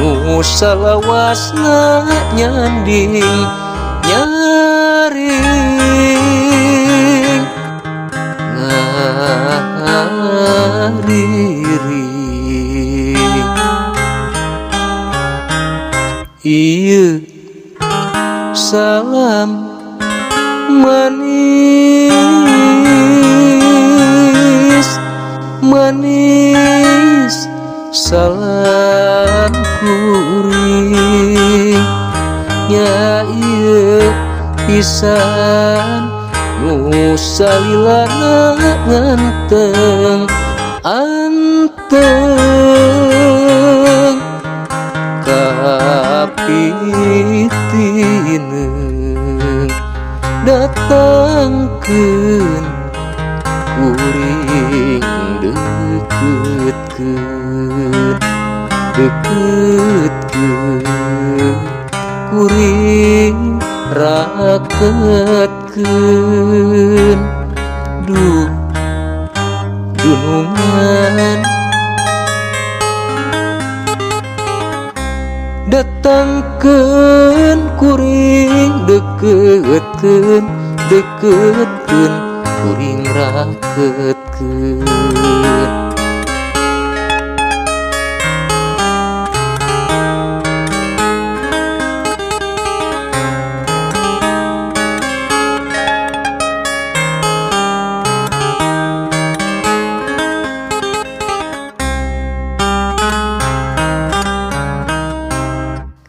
Nu salawasna nyanding nyaring ngariring. Ieu salam manis manis salam kuring nya ieu pisan nu salilana nganteng anteng kapitineung datangkeun kuring deketkeun deketkeun kuring raketkeun. Duh dunungan datangkeun kuring deketkeun deketkeun kuring raketkeun.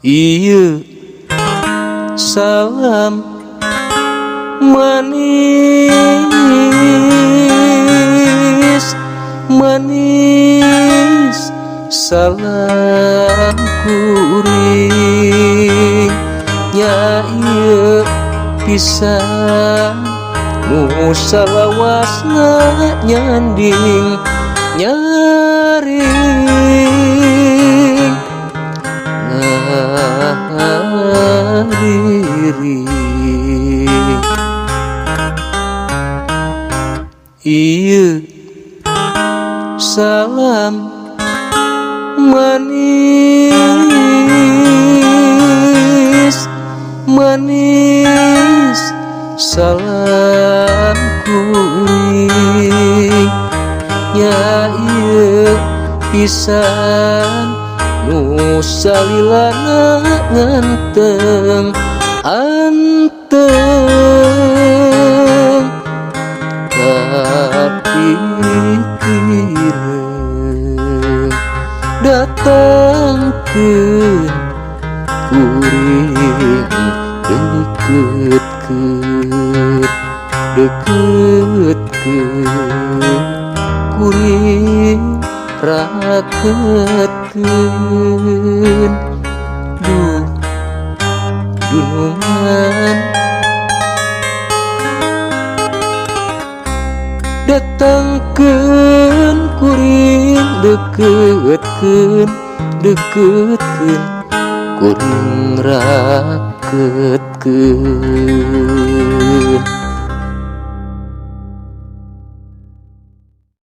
Ieu salam manis manis salam kuring nya ieu pisan nu salawasna nyanding nyaring ngariring. Ieu salam manis manis salam kuring nya ieu pisan nu salilana nganteng anteng kapitineung datangkeun kuring deketkeun deketkeun kuring raketkeun. Duh dunungan datangkeun kuring deketkeun deketkeun kuring raketkeun.